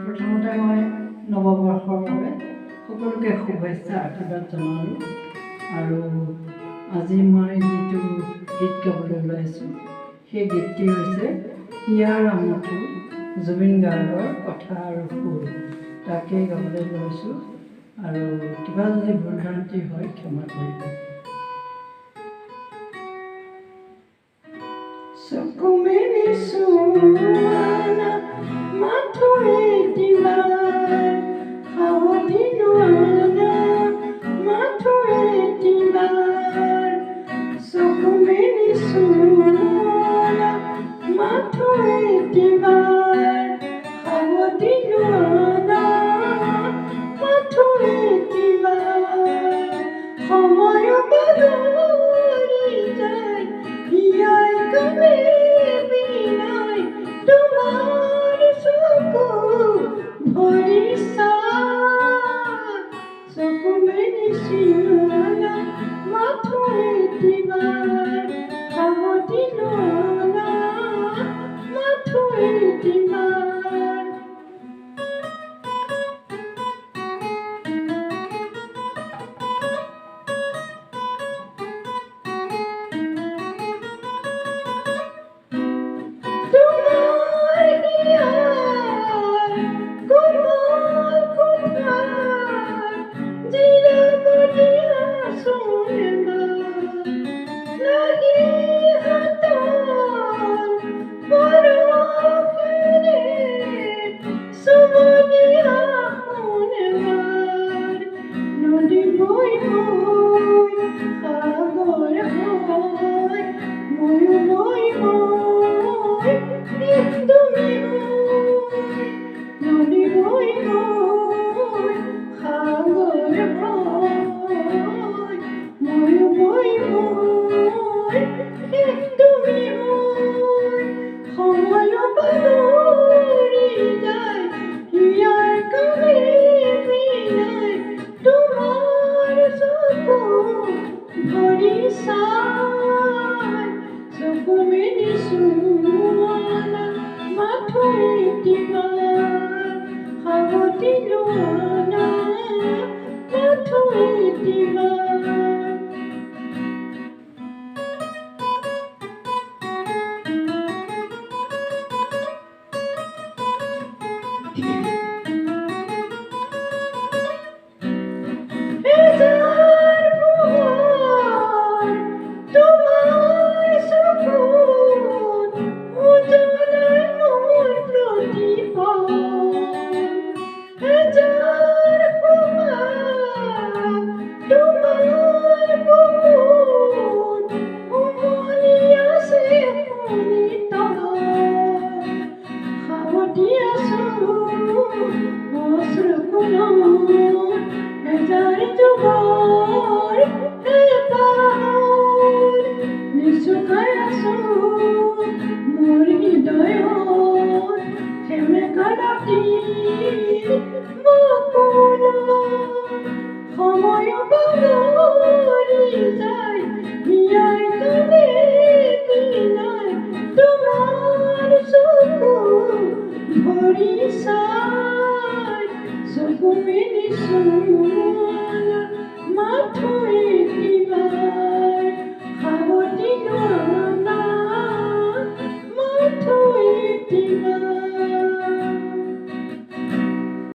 প্ৰথমতে মই নৱবৰ্ষৰ বাবে সকলোকে শুভেচ্ছা, আশীৰ্বাদ জনালোঁ। আৰু আজি মই যিটো গীত গাবলৈ ওলাইছোঁ, সেই গীতটি হৈছে হিয়াৰ আমঠু, জুবিন গাৰ্গৰ কথা আৰু সুৰ। তাকেই গাবলৈ লৈছোঁ আৰু কিবা যদি ভুল ভ্ৰান্তি হয়, ক্ষমা কৰিব। চকু মেলি চোৱানা মাথো এটিবাৰ, সাৱটি লোৱানা মাথো এটিবাৰ। চকু মেলি চোৱানা মাথো এটিবাৰ, সাৱটি লোৱানা মাথো এটিবাৰ। সময় বাগৰি যায়, হিয়াই কান্দে বিনাই, তোমাৰ চকু ভৰি চাই। চকু মেলি চোৱানা মাথো এটিবাৰ, সাৱটি লোৱানা মাথো এটিবাৰ। তোমাৰ হিয়াৰ কোমল কোঠাত জিৰাব দিয়াচোন এবাৰ। লাগি হাতৰ পৰশেৰে চুব দিয়া সোণ এবাৰ। নদী বৈ বৈ সাগৰ হয়, ময়ো বৈ বৈ শেষ তুমি হৈ। নদী বৈ বৈ সাগৰ হয়, ময়ো বৈ বৈ শেষ তুমি হৈ। সময় বাগৰি যায়, হিয়াৰ কাণে বিনাই, তোমাৰ চকু ভৰি চাই। চকু মেলি চোৱানা মাথো এটিবাৰ, সাৱটি লোৱানা মাথো এটিবাৰ। হেজাৰ পোহৰ তোমাৰ চকুত উজ্বলাই মোৰ প্ৰতিপল। হেজাৰ সুবাস তোমাৰ বুকুত উমলি আছে শোণিত। সাৱটি আছো অশ্ৰুকোণত হেজাৰ যুগৰ হেঁপাহৰ। নিচুকাই আছো মোৰ হৃদয়ত সেমেকা ৰাতিৰ বকুলত। সময় বাগৰি যায়, হিয়াই কান্দে বিনাই, তোমাৰ চকু ভৰি চাই। চকু মেলি চোৱানা মাথো এটিবাৰ,